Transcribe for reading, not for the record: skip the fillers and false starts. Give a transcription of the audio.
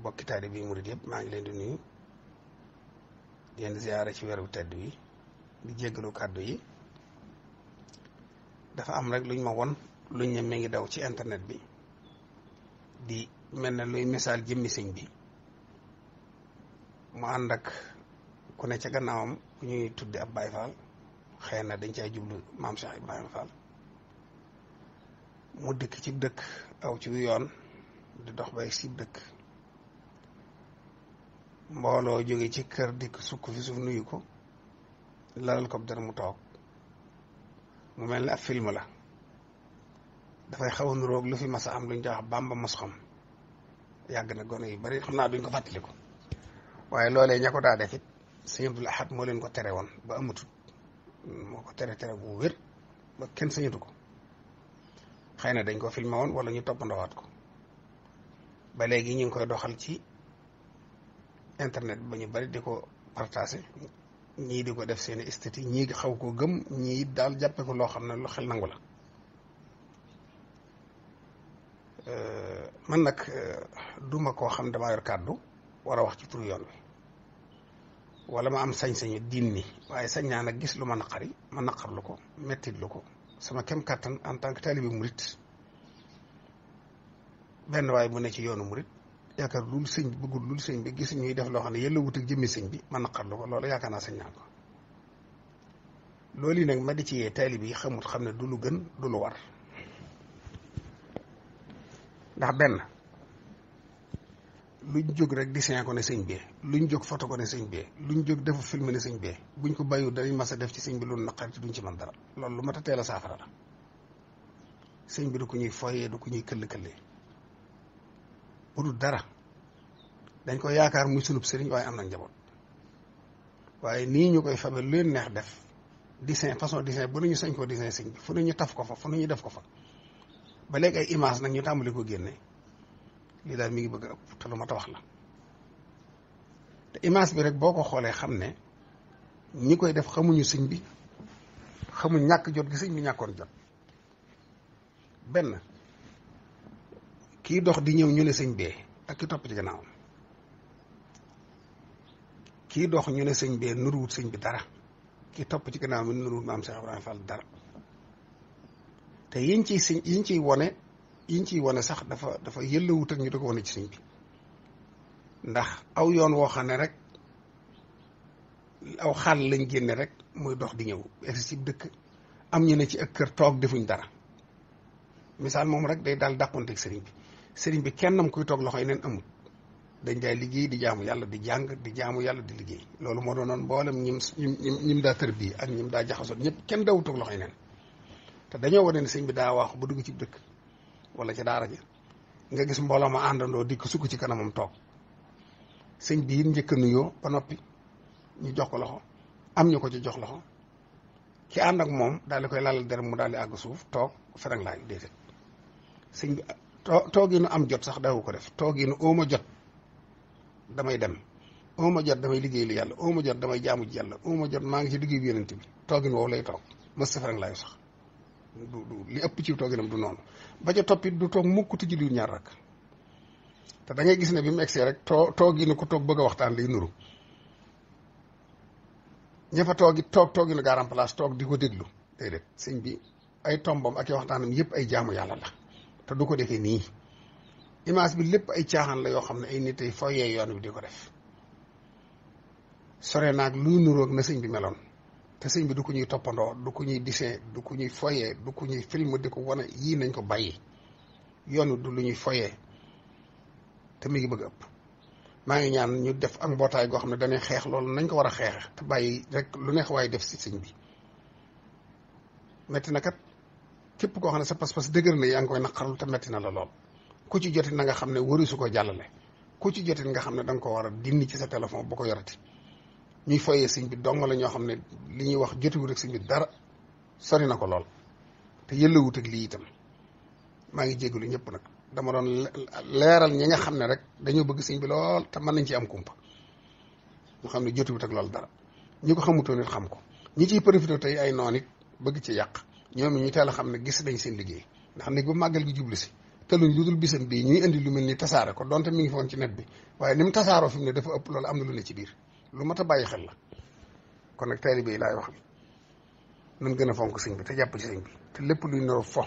bokki taalibe bi murid yëpp maa ngi leen di nuyu di leen ziyaare ci weeru tedd wi di jéggalu kàddu yi. dafa am rek luñ ma won luñ ne mi ngi daw ci internet bi di mel ne luy misaal jëmmi sëñ bi mu ànd ak ku ne ca gannaawam ku ñuy tuddi ab Baay Faal xëy na dañ cay jublu maam Cheikh Ibrahima Fall mu dëkk ci dëkk aw ci yoon di dox bay sib dëkk mbooloo jóge ci kër dikk sukk fi suuf nuyu ko lalal ko dara mu toog mu mel ne ab film la dafay xaw a nuroog lu fi mas a am luñ jox Bàmba mos xam yàgg na gone yu bari xam naa duñ ko fàttaliku waaye loolee ña ko daa def it sëñ Abdul Ahad moo leen ko tere woon ba amatut moo ko tere bu wér ba kenn sañatu ko xëy na dañ ko filmé woon wala ñu toppandowaat ko ba léegi ñu ngi koy doxal ci internet ba ñu bari di ko partagé ñii di ko def seeni esthétique ñii xaw ko gëm ñii daal jàppe ko loo xam ne lu xel nangu la man nag duma koo xam damaa yor kàddu war a wax ci turu yoon wi wala ma am sañ-sañu diin ni waaye sañ naa nag gis lu ma naqari ma naqarlu ko mettit lu ko sama kem kàttan en tant que taalibe murit benn waaye bu ne ci yoonu murit yaakaar lul sëñ bi bëggul lul sëñ bi gis ñuy def loo xam ne yëlla wut ak jëmmi sëñ bi ma naqarlu ko loolu yaakaar naa sañ naa ko loolu yi nag ma di ci yee taalibe yi xamut xam ne du lu gën du lu war ndax benn luñ jóg rek dessin ko ne sëñ bee luñ jóg photo ko ne sëñ bee luñ jóg defu film ne sëñ bee buñ ko bàyyiwul danañ mas a def ci sëñ bi lu naqari ci duñ ci mën dara loolu lu mat a teel a saafara la sëñ bi du ko ñuy foyee du ko ñuy këll-këllee bu dul dara dañ ko yaakaar muy sunub sëriñ waaye am na njaboot waaye nii ñu koy fabe lu leen neex def dessin façon dessin bu nañu sañ koo dessin sëñ bi fu nañu taf ko fa fu nañu def ko fa ba léegi ay image nag ñu tàmbali ko génne lii daal mi ngi bëgg a ëpp te lu ma ta wax la te image bi rek boo ko xoolee xam ne ñi koy def xamuñu sëñ bi xamuñ ñàkk jot gi sëñ bi ñàkkoon jot benn kii dox di ñëw ñu ne sëñ bee ak ki topp ci gannaawam kii dox ñu ne sëñ bee nuruwut sëñ bi dara ki topp ci gannaawam mi nuruwut maam Cheikh Ibrahima Fall dara te yiñ ciy wone sax dafa yëllawut ak ñu di ko wane ci sëñ bi ndax aw yoon woo xam ne rek aw xàll lañ génne rek muy dox di ñëw egsi ci dëkk am ñu ne ci ak kër toog defuñ dara misaal moom rek day daal dàqonteeg sëriñ bi kennam kuy toog loxo yi neen amul dañ daay liggéey di jaamu yàlla di jàng di jaamu yàlla di liggéey loolu moo doonoon mboolem ñim daa tër bii ak ñim daa jaxasoon ñëpp kenn dawul toog loxo yi neen te dañoo wane ne sëñ bi daa wax ba dugg ci dëkk wala ca daara ja nga gis mbooloo ma àndandoo di ko sukk ci kanamam toog sëñ bi it njëkk a nuyoo ba noppi ñu jox ko loxo am ñu ko ci jox loxo ki ànd ak moom daal di koy lalal dara mu daal di àgg suuf toog ferang laay déedéet sëñ bi toog yi nu am jot sax dawu ko def toog yi nu ooma jot damay dem ooma jot damay liggéey lu yàlla ooma jot damay jaamu ji yàlla ooma jot maa ngi ci liggéey bi yonent bi toogin woowu lay toog mës ferang laayu sax du li ëpp ci tooginam du noonu ba ca toppit du toog mukk ti julli ñaar rakk te da ngay gis ne bi mu egsee rek toog yi nu ko toog bëgg a waxtaan lay nuru ña fa toog yi nu garam place toog di ko déglu déedéet sëñ bi ay tombam ak i waxtaanam yëpp ay jaamu yàlla la te du ko defee nii image bi lépp ay caaxaan la yoo xam ne ay nit ay foyee yoon wi di ko def sore naag luy nuroog na sëñ bi meloon te sëñ bi du ko ñuy toppandoo du ko ñuy dessin du ko ñuy foyee du ko ñuy film di ko wane yii nañ ko bàyyi yoon wi du lu ñuy foyee te mi ngi bëgg ëpp maa ngi ñaan ñu def ak mbootaay goo xam ne dañuy xeex loolu nañ ko war a xeex te bàyyi rek lu neex waaye def si sëñ bi metti na kat képp koo xam ne sa pas-pas dëgër na yaa ngi koy naqarlu te metti na la lool ku ci jotit na nga xam ne waru su ko jàllale ku ci jotit nga xam ne da nga ko war a dindi ci sa téléphone bu ko yorati ñuy foyee sëñ bi dong la ñoo xam ne li ñuy wax jotiwut ak sëñ bi dara sori na ko lool te yëllawut ak lii itam maa ngi jégalu ñëpp nag dama doon leeral ñi nga xam ne rek dañoo bëgg sëñ bi lool te mën nañ ci am kumpa ñu xam ne jotiwut ak loolu dara ñi ko xamutoon nit xam ko ñi ciy profité tey ay noon it bëgg ci yàq ñoom ñu teel a xam ne gis nañ seen liggéey ndax nit bu màggal gi jublu si tëluñ lu dul bisam bii ñuy indi lu mel ni tasaare ko donte mi ngi foon ci net bi waaye ni mu tasaaroo fi mu ne dafa ëpp loolu am na lu ne ci biir lu mat a bàyyi xel la kon nag taalibe yi laay wax nan gën a fonk sëñ bi te jàpp ci sëñ bi te lépp luy noro fo